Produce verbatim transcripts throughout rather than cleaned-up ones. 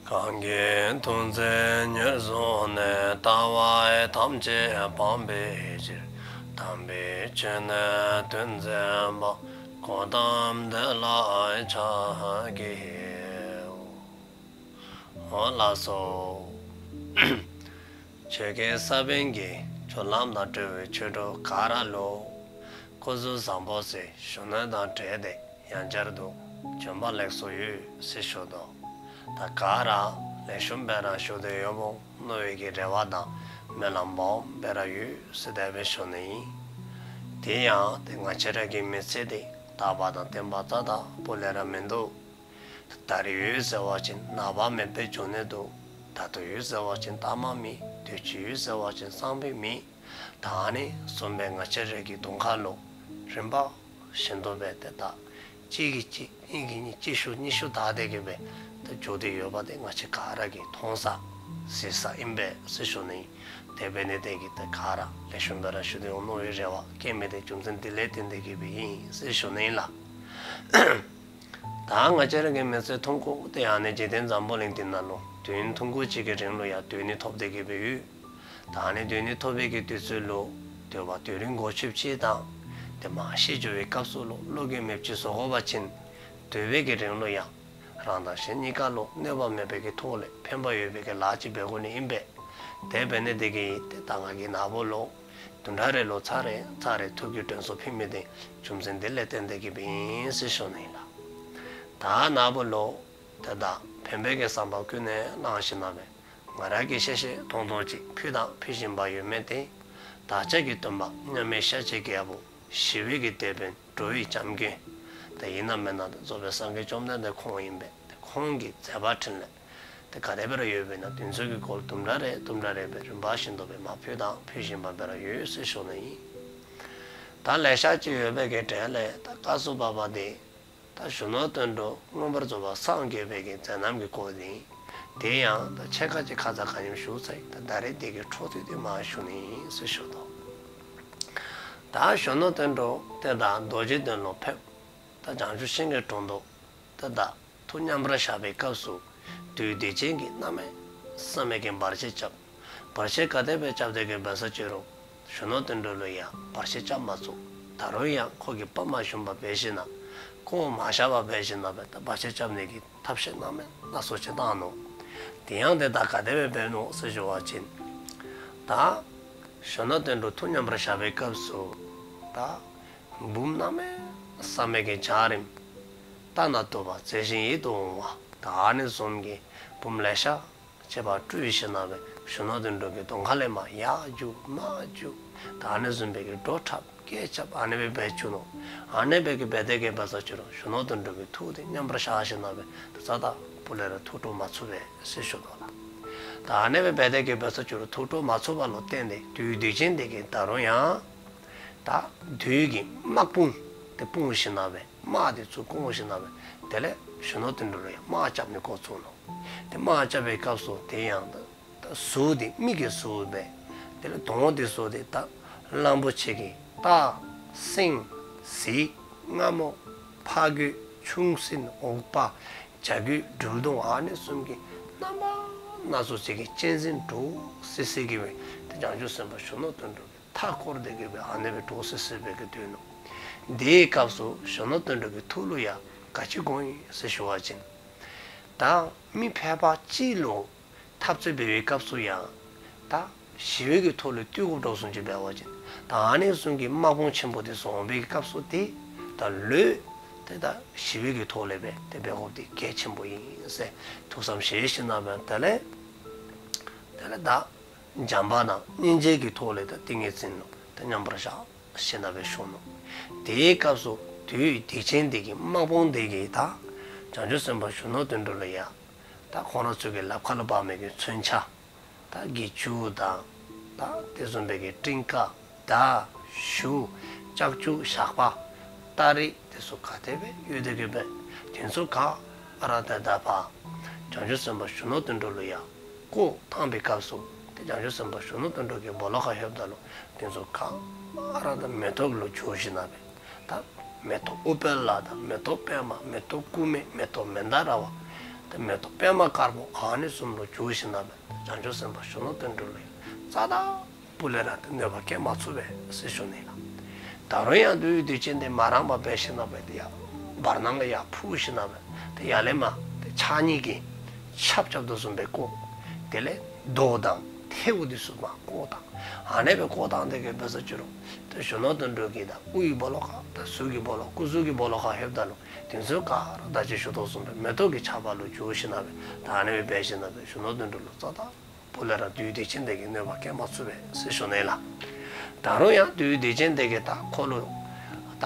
གང་གིས་ཐུགས་བརྩེ་ཉེར་བཟུང་ནས། ལྟ་བ་ཐམས་ཅད་སྤང་བའི་ཕྱིར། དམ་པའི་ཆོས་ནི་སྟོན་མཛད་པ། གཽ་ཏམ་དེ་ལ་ཕྱག་འཚལ་ལོ། ལགས་སོ། ཆོས་ཀྱི་ས་བོན་གྱི་ཆོས་ལམ་དང་འབྲེལ་བའི་ཆོས་གྲོགས་ག་ར་ལུ་སྐུ་གཟུགས་བཟང་པོ་ཟེར་ཞུ་ནི་དང་འབྲེལ་ཏེ་ཡང་བསྐྱར་དུ་བྱོན་པ་ལེགས་སོ་ཡོད་ཟེར་ཞུ་དོ། ད་ག་ར་ལེགས་ཤོམ་སྦེ་ར་བཞུགས་ཏེ་ཡོདཔ་འོང་མནོ་བའི་གི་རེ་བ་དང་སྨོན་ལམ་སྦོམ་སྦེ་ར་ཡོད་ཟེར་དེ་སྦེ་ཞུ་ནི་ཨིན། དེ་ཡང་ཏེ་ང་བཅས་ར་གི་མི་ཚེ་འདི་རྟག་པ་དང་བརྟན་པ་རྩ་དང་སྤུ་ལས་ར་མིན་འདུག། ད་རེས་ཡོད་ཟེར་བ་ཅིན་ནངས་པ་མེདཔ་སྦེ་འགྱོ་ནི་འདུག། ད་ལྟོ་ཡོད་ཟེར་བ་ཅིན་ལྟ་མ་མེད། དུས་ཅི་ཡོད་ཟེར་བ་ཅིན་སང་ཕོད་མེད། ད་ཨ་ནི་བཟུམ་སྦེ་ང་བཅས་ར་གི་གདོང་ཁ་ལུ་རིམ་པ་བཞིན་དུ་སྦེ་ཏེ་ད་གཅིག་གིས་གཅིག་གཉིས་ཀྱིས་གཉིས་གཅིག་ཤུལ་གཉིས་ཤུལ་བདའ་སྟེ་གི་སྦེ་ཏེ་འགྱོ་སྟེ་ཡོད་པ་འདི་ང་བཅས་ག་ར་གིས་མཐོང་ས་གཟིགས་ས་ཨིན་པས་ཟེར་ཞུ་ནི་ཨིན། དེ་འབད་ནི་དེ་གིས་ཏེ་ག་ར་ལེགས་ཤོམ་སྦེ་ར་བཞུགས་ཏེ་འོང་མནོ་བའི་རེ་བ་བསྐྱེད་མི་དེ་རྒྱུ་མཚན་འདི་ལས་བརྟེན་ཏེ་གི་སྦེ་ཨིན་ཟེར་ཞུ་ནི་ཨིན་ལགས། ད་ང་བཅས་ར་གི་མི་ཚེ་ཐུང་ཀུ་དེ་ཨ་ནི་འཇིག་རྟེན་འཛམ་བུ་གླིང་འདི་ནང་ལུ་དུས་ཡུན་ཐུང་ཀུ་ཅིག་གི་རིང་ལུ་ཡང་སྡོད་ནི་ཐོབ་སྟེ་གི་སྦེ་ཡོད། ད་ཨ་ནི་སྡོད་ནི་ཐོབ་པའི་གི་དུས་ཚོད་ལུ་སྡོད་པ་སྡོད་རིན་གོ་ཆོདཔ་ཅིག་དང་ཏེ་མ་ཤི་འགྱོ་བའི་སྐབས་སུ་ལུ་བློ་འགྱོད་མེདཔ་ཅིག་བཟོ་དགོ་པ་ཅིན་སྡོད་པའི་གི་རིང་ལུ་ཡང་རང་དང་གཞན་གཉིས་ཀ་ལུ་གནོད་པ་མེད་པའི་གི་ཐོག་ལས་ཕན་པ་ཡོད་པའི་གི་ལཱ་ཅིག་འབད་དགོ་ནི་ཨིན་པས། དེ་འབད་ནི་དེ་གིས་ཏེ་ད་ང་གིས་ན་བུ་ལུ་བདུན་ཕྲག་རེ་ལུ་ཚར་རེ་ཚར་རེ་ཐུགས་ཀྱི་དྲན་གསོ་ཕུལ་མི་དེ་རྒྱུ་མཚན་འདི་ལས་བརྟེན་ཏེ་གི་སྦེ་ཨིན་ཟེར་ཞུ་ནི་ཨིན་ལགས། ད་ན་བུ་ལུ་ཏེ་ད་ཕན་པའི་གི་བསམ་པ་ཀུན་ནས་བླངས་ཞིནམ་ལས་ང་ར་གིས་ཤེས་ཤེས་མཐོང་མཐོང་ཅིག་ཕུལ་དང་ཕུལ་བཞིན་པ་ཡོད་མི་དེ་བདག་ཅག་གི་སྟོན་པ་མཉམ་མེད་ཤཱཀྱའི་རྒྱལ་པོ་ཞི་བའི་གི་དེད་དཔོན་འགྲོ་བའི་སྐྱབས་མགོན་དེ་ཨིན་ན་མེན་ན་ཏེ་རྫོགས་པའི་སངས་རྒྱས་བཅོམ་ལྡན་འདས་ཁོང་ཨིན་པས། ཏེ་ཁོང་གི་མཛད་པ་འཕྲིན་ལས་དེ་ག་དེ་སྦེ་ར་ཡོདཔ་ཨིན་ན་དེ་ཚུ་གི་སྐོར་དུམ་གྲ་རེ་དུམ་གྲ་རེ་སྦེ་རིམ་པ་བཞིན་དུ་སྦེ་མར་ཕུལ་དང་ཕུལ་བཞིན་པ་སྦེ་ར་ཡོད་ཟེར་ཞུ་ནི་ཨིན། ད་ལེ་ཤ་ཅིག་ཡོད་པའི་གི་གྲས་ལས་ད་སྐབས་སུ་བབ་པ་དེ་ད་གཞོན་ནུ་དོན་གྲུབ་མངོན་པར་རྫོགས་པར་སངས་རྒྱས་པའི་གི་མཛད་རྣམ་གྱི་སྐོར་དེ་ཨིན། དེ་ཡང་ད་ཕྱེད་ཀ་ཅིག་ཁ་ཙ་ཁ་ཉིནམ་ཞུ་ཚར་ཡི། ད་ད་རེས་དེ་གི་འཕྲོ་མཐུད་དེ་མར་ཞུ་ནི་ཨིན་ཟེར་ཞུ་དོ། ད་གཞོན་ནུ་དོན་གྲུབ་དེ་ད་རྡོ་རྗེ་གདན་ལུ་ཕེབས། ད་བྱང་ཆུབ་ཤིང་གི་དྲུང་དུ་ཏེ་ད་ཐུགས་མཉམ་པར་བཞག་པའི་སྐབས་སུ་བདུད་སྡིག་ཅན་གྱིས་གནམ་མེད་ས་མེད་ཀྱི་བར་ཆད་རྐྱབ། བར་ཆད་ག་དེ་སྦེ་རྐྱབ་སྟེ་གི་འབད་ས་ཅི་རུང་གཞོན་ནུ་དོན་གྲུབ་ལུ་ཡང་བར་ཆད་རྐྱབ་མ་ཚུགས། ད་རུང་ཡང་ཁོ་གིས་དཔའ་མ་ཞུམ་པར་འབད་ཞིནམ་ལས་བཀོ་མ་བཞག་པར་འབད་ཞིནམ་ལས་ད་བར་ཆད་རྐྱབ་ནི་གི་ཐབས་ཤེས་གནམ་མེད་ས་མེད་ཅིག་བཏང་ནུག། དེ་ཡང་དེ་ད་ག་དེ་སྦེ་འབད་ནུག་ཟེར་ཞུ་བ་ཅིན་ད་གཞོན་ནུ་དོན་གྲུབ་ཐུགས་མཉམ་པར་བཞག་པའི་སྐབས་སུ་ད་བུམོ་གནམ་མེད་ས་མེད་ཀྱི་འཇའ་རིསམོ་ལྟ་ན་སྡུག་པ་མཛེས་ཤིང་ཡིད་དུ་འོང་བ་ད་ཨ་ནི་བཟུམ་གྱི་བུམོ་ལེ་ཤ་ཅིག་ཕར་སྤྲུལ་ཞིནམ་ལས་གཞོན་ནུ་དོན་གྲུབ་ཀྱི་གདོང་ཁ་ལས་མར་ཡར་རྒྱུག་མར་རྒྱུག་ད་ཨ་ནི་བཟུམ་སྦེ་གི་བྲོ་འཁྲབ་སྐད་རྐྱབ་ཨ་ནི་སྦེ་འབད་བཅུག་ནུག། ཨ་ནི་སྦེ་གི་འབད་དེ་གི་འབད་ས་ཅི་རུང་གཞོན་ནུ་དོན་གྲུབ་ཀྱི་ཐུགས་དེ་མཉམ་པར་བཞག་ཞིནམ་ལས་ད་རྩ་དང་སྤུ་ལས་ར་ཐུགས་སྤྲོ་མ་ཚུགས་པས་ཟེར་ཞུ་དོ་ལགས། ད་ཨ་ནི་སྦེ་འབད་དེ་གི་འབད་ས་ཅི་རུང་ཐུགས་སྤྲོ་མ་ཚུགས་པ་ལུ་བརྟེན་ཏེ་བདུད་སྡིག་ཅན་དེ་གིས་ད་རུང་ཡང་ད་བདུད་ཀྱི་དམག་དཔུང་དེ་དཔུང་ཞིནམ་ལས་དམག་དེ་ཚུ་དཔུང་ཞིནམ་ལས་དེ་ལས་གཞོན་ནུ་དོན་གྲུབ་ལུ་ཡང་དམག་རྐྱབ་ནི་འགོ་བཙུགས་ནུག། དེ་དམག་རྐྱབ་པའི་སྐབས་སུ་དེ་ཡང་ད་གཟུགས་དེ་མི་གི་གཟུགས་སྦེ་དེ་ལས་གདོང་དེ་ཚུ་དེ་ད་གླང་པོ་ཆེ་གི་སྟག་སེང་གཟིག་རྔ་མོ་ཕ་རྒོད་ཁྱུང་སྲིན་འུག་པ་བྱ་རྒོད་སྦྲུལ་གདོང་ཨ་ནི་བཟུམ་གྱི་རྣམ་པ་སྣ་ཚོགས་ཅིག་གི་གཅན་གཟན་འདྲོག་སི་སི་གི་སྦེ་ཏེ་བྱང་ཆུབ་སེམས་དཔའ་གཞོན་ནུ་དོན་གྲུབ་ཀྱིས་མཐའ་བསྐོར་ཏེ་གི་སྦེ་ཨ་ནི་སྦེ་འདྲོག་སི་སི་སྦེ་གི་སྡོད་ནུག། དེའི་སྐབས་སུ་གཞོན་ནུ་དོན་གྲུབ་ཀྱི་ཐུགས་ལུ་ཡང་ག་ཅི་དགོངས་ཡི་ཟེར་ཞུ་བ་ཅིན་ད་མི་ཕལ་པ་ཅིག་ལུ་འཐབ་རྩོད་འབད་བའི་སྐབས་སུ་ཡང་ད་ཞི་བའི་གི་ཐོག་ལས་བཏུལ་དགོཔ་འདྲཝ་བཟུམ་ཅིག་འབད་བ་ཅིན་ད་ཨ་ནི་བཟུམ་གྱི་དམག་དཔུང་ཆེན་པོ་དེ་ཚུ་འོང་བའི་གི་སྐབས་སུ་དེ་ད་ལོག་སྟེ་ད་ཞི་བའི་གི་ཐོག་ལས་འབད་དེ་འབད་དགོཔ་དེ་གལ་ཆེན་པོ་ཨིན་ཟེར་ཐུགས་བསམ་བཞེས་ཞིནམ་ལས་དེ་ལས་དེ་ལས་ད་བྱམས་པ་དང་སྙིང་རྗེ་གི་ཐོག་ལས་ད་ཏིང་ངེ་འཛིན་ལུ་ད་མཉམ་པར་བཞག་ཞིནམ་ལས་བཞུགས་ནུག། དེའི་སྐབས་སུ་བདུད་སྡིག་ཅན་དེ་གི་དམག་དཔུང་དེ་གིས་ད་བྱང་ཆུབ་སེམས་དཔའ་གཞོན་ནུ་དོན་གྲུབ་ལུ་ཡང་ད་ཁོང་ར་ཚུ་གི་ལགཔ་ཁར་ལུ་འབག་མི་གི་མཚོན་ཆ་ད་གྱི་ཅུ་དང་ད་དེ་བཟུམ་སྦེ་གི་སྤྲིན་དཀར་མདའ་གཞུ་ལྕགས་ཀྱུ་ཞགས་པ་སྟ་རེ་དེ་ཚུ་ག་དེ་སྦེ་ཡོད་དེ་གི་སྦེ་དེ་ཚུ་ག་ར་ད་ད་ཕར་བྱང་ཆུབ་སེམས་དཔའ་གཞོན་ནུ་དོན་གྲུབ་ལུ་ཡང་བཀོ་བཏང་པའི་སྐབས་སུ་ཏེ་བྱང་ཆུབ་སེམས་དཔའ་གཞོན་ནུ་དོན་གྲུབ་ཀྱི་སྦོ་ལོགས་ཁར་ལྷོདཔ་ད་ལུ་དེ་ཚུ་ག་ར་ད་མེ་ཏོག་ལུ་འགྱུར་ཞིནམ་ལས་ད་མེ་ཏོག་ཨུཏྤལ་དང་མེ་ཏོག་པདྨ་མེ་ཏོག་ཀུ་མུད་མེ་ཏོག་མནྡ་ར་བ་ ཏེ་མེ་ཏོག་པདྨ་དཀར་པོ་ཨ་ནི་བཟུམ་ལུ་གྱུར་ཞིནམ་ལས་བྱང་ཆུབ་སེམས་དཔའ་གཞོན་ནུ་དོན་གྲུབ་ལུ་ཡང་རྩ་དང་པོ་ལས་ར་ཏེ་གནོད་པ་བཀལ་མ་ཚུགས་པས་ཟེར་ཞུ་ནི་ལགས། ད་རུང་ཡང་བདུད་ཀྱི་སྡིག་ཅན་དེ་མ་རངས་པར་འབད་ཞིནམ་ལས་ཏེ་ཡར་བར་སྣང་ལས་ཡར་འཕུར་ཞིནམ་ལས་ཏེ་ཡར་ལས་མར་ཏེ་ཕྱག་གཉིས་ཀྱིས་ཆབ་རྐྱབ་དོ་བཟུམ་སྦེ་བསྐོར། དེ་ལས་རྡོ་དང་ཐལཝ་འདི་ཚུ་མར་བསྐོར་བཏང་། ཨ་ནི་སྦེ་བསྐོར་བཏང་སྟེ་གི་འབད་ས་ཅི་རུང་ཏེ་གཞོན་ནུ་དོན་གྲུབ་ཀྱི་ད་དབུའི་སྦོ་ལོགས་ཁར་ད་གཟུགས་ཀྱི་སྦོ་ལོགས་སྐུ་གཟུགས་ཀྱི་སྦོ་ལོགས་ཁར་ལྷོདཔ་ད་ལུ་དེ་ཚུ་ག་ར་ད་ཅི་ཞུ་དོ་བཟུམ་སྦེ་མེ་ཏོག་གི་ཆརཔ་ལུ་གྱུར་ཞིནམ་ལས་ད་ཨ་ནི་སྦེ་འབད་ཞིནམ་ལས་གཞོན་ནུ་དོན་གྲུབ་ལུ་རྩ་དང་པོ་ལས་ར་བདུད་སྡིག་ཅན་དེ་གིས་གནོད་པ་བཀལ་མ་ཚུགས་པས་ཟེར་ཞུ་ནི་ལགས། ད་རུང་ཡང་བདུད་སྡིག་ཅན་དེ་གིས་ད་ཁོ་ལུ་ད་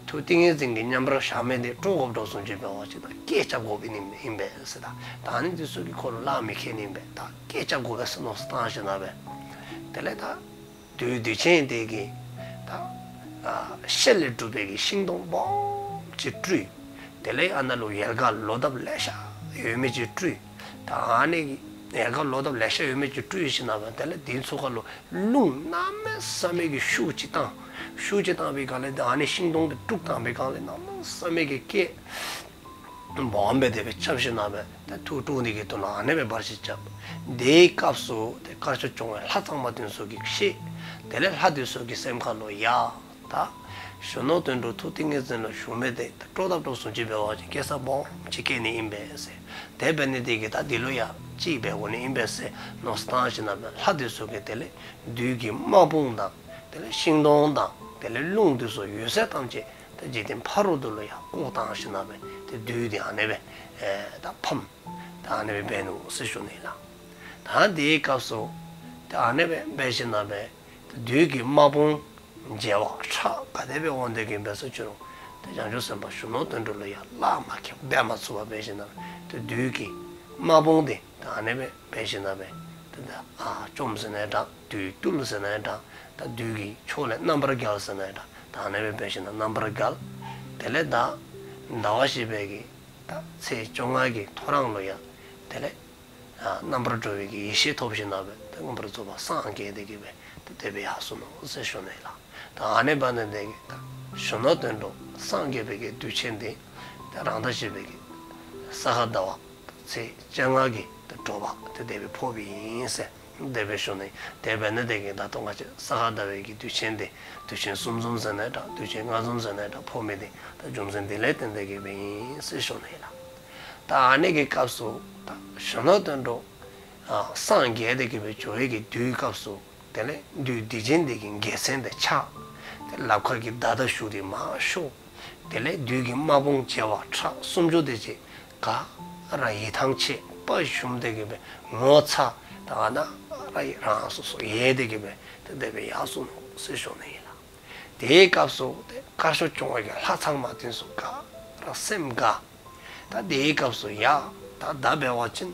ཐུགས་ཏིང་ངེ་འཛིན་གྱི་མཉམ་པར་བཞག་མི་དེ་དཀྲོག་དགོཔ་འདྲཝ་བཟུམ་ཅིག་འབད་བ་ཅིན་ད་སྐད་རྐྱབ་དགོཔ་ཨིན་ཨིན་པས་ཟེར། ད་ད་ཨ་ནི་དེ་ཚུ་གིས་ཁོ་ལུ་གླགས་མི་ཁེལ་ནི་ཨིན་པས། ད་སྐད་རྐྱབ་དགོ་པས་ཟེར་མནོ་བསམ་བཏང་ཞིནམ་ལས་དེ་ལས་ད་བདུད་སྡིག་ཅན་དེ་གིས་ད་ཨ་ཤེལ་ལས་གྲུབ་པའི་གི་ཤིང་སྡོང་སྦོམ་ཅིག་སྤྲུལ། དེ་ལས་ཨ་ནཱ་ལུ་ཡལ་ག་ལོ་འདབ་ལེ་ཤ་ཡོད་མི་ཅིག་སྤྲུལ། ད་ཨ་ནི་ཡལ་ག་ལོ་འདབ་ལེ་ཤ་ཡོད་མི་ཅིག་སྤྲུལ་ཞིནམ་ལས་དེ་ལས་དེ་ཚུ་ཁར་ལུ་རླུང་གནམ་མེད་ས་མེད་ཀྱི་ཤུགས་ཅིག་བཏང་། ཤུགས་ཅིག་བཏང་པའི་སྒང་ལས་ད་ཨ་ནི་ཤིང་སྡོང་དེ་དཀྲུགས་བཏང་པའི་སྒང་ལས་གནམ་མེད་ས་མེད་ཀྱི་སྐད་སྦོམ་སྦེ་དེ་སྦེ་རྐྱབ་ཞིནམ་ལས་ད་ཐུགས་དཀྲོགས་ནི་གི་དོན་ལུ་ཨ་ནི་སྦེ་འབར་ཞིག་རྐྱབ། དེའི་སྐབས་སུ་ཏེ་དཀར་ཕྱོགས་སྐྱོང་བའི་ལྷ་ཚངས་པ་དེ་ཚུ་གིས་ཤེས། དེ་ལས་ལྷ་དེ་ཚུ་གི་སེམས་ཁར་ལུ་ཡ་ད་གཞོན་ནུ་དོན་གྲུབ་ཐུགས་ཏིང་ངེ་འཛིན་ལུ་བཞུགས་མི་དེ་ད་དཀྲོག་དགོཔ་འདྲཝ་བཟུམ་ཅིག་འབད་བ་ཅིན་སྐྱེ་ས་སྦོམ་ཅིག་སྐྱེ་ནི་ཨིན་པས་ཟེར། དེ་འབད་ནི་དེ་གིས་ད་འདི་ལུ་ཡ་ཅིག་འབད་དགོ་ནི་ཨིན་པས་ཟེར་མནོ་བསམ་བཏང་ཞིནམ་ལས་ལྷ་དེ་ཚུ་གིས་དེ་ལས་བདུད་ཀྱི་དམག་དཔུང་དང་དེ་ལས་ཤིང་སྡོང་དང་དེ་ལས་རླུང་དེ་ཚུ་ཡོད་ཚད་ཐམས་ཅད་ད་འཇིག་རྟེན་ཕ་རོལ་དུ་ལུ་ཡ་བཀོ་བཏང་ཞིནམ་ལས་ཏེ་བདུད་དེ་ཨ་ནི་སྦེ་ཨེ་ད་ཕམ། ད་ཨ་ནི་སྦེ་འབད་ནུག་ཟེར་ཞུ་ནི་ལགས། ད་དེའི་སྐབས་སུ་ད་ཨ་ནི་སྦེ་འབད་ཞིནམ་ལས་ཏེ་བདུད་ཀྱི་དམག་དཔུང་བྱེ་བ་ཕྲག་ག་དེ་སྦེ་འོང་སྟེ་གི་འབད་ས་ཅི་རུང་ཏེ་བྱང་ཆུབ་སེམས་དཔའ་གཞོན་ནུ་དོན་གྲུབ་ལུ་ཡ་གླགས་མ་ཁེལ་འབད་མ་ཚུགས་པར་འབད་ཞིནམ་ལས་ཏེ་བདུད་ཀྱི་དམག་དཔུང་དེ་ད་ཨ་ནི་སྦེ་འབད་ཞིནམ་ལས་ཏེ་ད་ཨ་བཅོམ་ཟེར་ནའི་འདྲ། བདུད་བཏུལ་ཟེར་ནའི་འདྲ། ད་བདུད་ཀྱི་ཕྱོགས་ལས་རྣམ་པར་རྒྱལ་ཟེར་ནའི་འདྲ། ད་ཨ་ནི་སྦེ་འབད་ཞིནམ་ལས་རྣམ་པར་རྒྱལ། དེ་ལས་ད་ཟླ་བ་བཞི་པའི་གི་ད་ཚེས་བཅོ་ལྔ་གི་ཐོ་རངས་ལུ་ཡ་དེ་ལས་ཨ་རྣམ་པར་གྲོལ་བའི་གི་ཡེ་ཤེས་ཐོབ་ཞིནམ་ལས་ཏེ་མངོན་པར་རྫོགས་པར་སངས་རྒྱས་ཏེ་གི་སྦེ་ཏེ་དེ་སྦེ་ཡར་སོ་ནུག་ཟེར་ཞུ་ནི་ལགས། ད་ཨ་ནི་འབད་ནི་དེ་གིས་ད་གཞོན་ནུ་དོན་གྲུབ་སངས་རྒྱས་པའི་གི་དུས་ཆེན་དེ་ད་རང་ཟླ་བཞི་པའི་གི་ས་ག་ཟླ་བ་ཚེས་བཅོ་ལྔ་གི་ད་དྲོ་པ་ཏེ་དེ་སྦེ་ཕོགཔ་ཨིན་ཟེར་དེ་སྦེ་ཞུ་ནི། དེ་འབད་ནི་དེ་གིས་ད་ལྟོ་ང་བཅས་ས་ག་ཟླ་བའི་གི་དུས་ཆེན་དེ་དུས་ཆེན་གསུམ་འཛོམས་ཟེར་ནའི་འདྲ། དུས་ཆེན་ལྔ་འཛོམས་ཟེར་ནའི་འདྲ་ཕོག་མི་དེ་ད་རྒྱུ་མཚན་དེ་ལས་བརྟེན་ཏེ་གི་སྦེ་ཨིན་ཟེར་ཞུ་ནི་ལགས། ད་ཨ་ནི་གི་སྐབས་སུ་ད་གཞོན་ནུ་དོན་གྲུབ་ཨ་སངས་རྒྱས་ཏེ་གི་སྦེ་འགྱོ་བའི་གི་དུས་སྐབས་སུ་དེ་ལས་བདུད་སྡིག་ཅན་དེ་གི་རྒྱལ་མཚན་དེ་འཕྱར། ཏེ་ལགཔ་ཁར་གྱི་མདའ་དང་གཞུ་དེ་མར་ཤོར། དེ་ལས་བདུད་ཀྱི་དམག་དཔུང་བྱེ་བ་ཕྲག་སུམ་ཅུ་དེ་ཅིག་ག་ར་ཡིད་ཐང་ཆད་དཔའ་ཞུམ་སྟེ་གི་སྦེ་ངོ་ཚ་ད་ཨ་ནཱ་ར་རང་སོ་སོ་ཡལ་ཏེ་གི་སྦེ་ཏེ་དེ་སྦེ་ཡར་སོ་ནུག་ཟེར་ཞུ་ནི་ཨིན་ལགས། དེའི་སྐབས་སུ་ཏེ་དཀར་ཕྱོགས་སྐྱོང་བའི་གི་ལྷ་ཚངས་པ་དེ་ཚུ་ག་ར་སེམས་དགའ། ད་དེའི་སྐབས་སུ་ཡ་ད་ད་འབད་བ་ཅིན་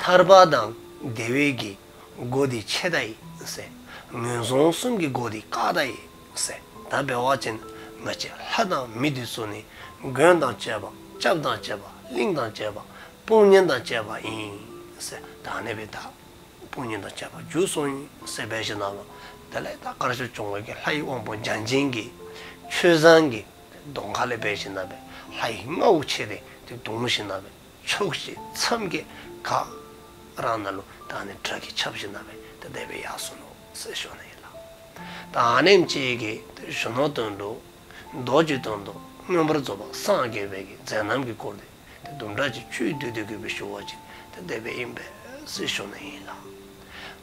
ཐར་པ་དང་བདེ་བའི་གི་སྒོ་འདི་ཕྱེ་ད་ཡི་ཟེར། ངན་སོང་གསུམ་གྱི་སྒོ་འདི་བཀག་ད་ཡི་ཟེར། ད་འབད་བ་ཅིན་ང་བཅས་ལྷ་དང་མི་འདི་ཚུ་ནི་མགོན་དང་བཅས་པ་སྐྱབས་དང་བཅས་པ་གླིང་དང་བཅས་པ་དཔུང་གཉེན་དང་བཅས་པ་ཨིན་ཟེར། ད་ཨ་ནི་སྦེ་ད་དཔུང་གཉེན་དང་བཅས་པར་གྱུར་སོང་ཡི་ཟེར་འབད་ཞིནམ་ལས་དེ་ལས་ད་དཀར་ཕྱོགས་སྐྱོང་བའི་གི་ལྷའི་དབང་པོ་བརྒྱ་བྱིན་གྱིས་ཆོས་བཟང་གི་གདོང་ཁ་ལས་འབད་ཞིནམ་ལས་ལྷའི་རྔ་བོ་ཆེ་དེ་ཏེ་བརྡུང་ཞིནམ་ལས་ཕྱོགས་བཞི་མཚམས་བརྒྱད་ག་ར་ནང་ལུ་ད་ཨ་ནི་སྒྲ་གིས་ཁྱབ་ཞིནམ་ལས་ཏེ་དེ་སྦེ་ཡར་སོ་ནུག་ཟེར་ཞུ་ནི་ཨིན་ལགས། ད་ཨ་ནེམ་ཅིག་གིས་ཏེ་གཞོན་ནུ་དོན་གྲུབ་རྡོ་རྗེ་དོན་གྲུབ་མངོན་པར་རྫོགས་པར་སངས་རྒྱས་པའི་གི་མཛད་རྣམ་གྱི་སྐོར་དེ་ཏེ་དུམ་གྲ་ཅིག་བཅུད་བསྡུས་ཏེ་གི་སྦེ་ཞུ་བ་ཅིན་ཏེ་དེ་སྦེ་ཨིན་པས་ཟེར་ཞུ་ནི་ཨིན་ལགས།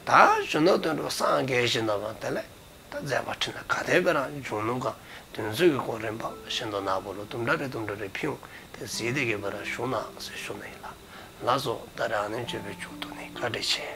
ད་གཞོན་ནུ་དོན་གྲུབ་སངས་རྒྱས་ཞིནམ་ལས་དེ་ལས་ད་མཛད་པ་འཕྲིན་ལས་ག་དེ་སྦེ་ར་བྱུང་ནུག་ག་དེ་ཚུ་གི་སྐོར་རིམ་པ་བཞིན་དུ་ནཱ་བུ་ལུ་དུམ་གྲ་རེ་དུམ་གྲ་རེ་ཕུལ་འོང་། ཏེ་གཟིགས་ཏེ་གི་སྦེ་ར་བཞུགས་གནང་ཟེར་ཞུ་ནི་ཨིན་ལགས། ལགས་སོ། ད་རིས་ཨ་ནེམ་ཅིག་སྦེ་མཇུག་བསྡུ་ནི། བཀའ་དྲིན་ཆེ།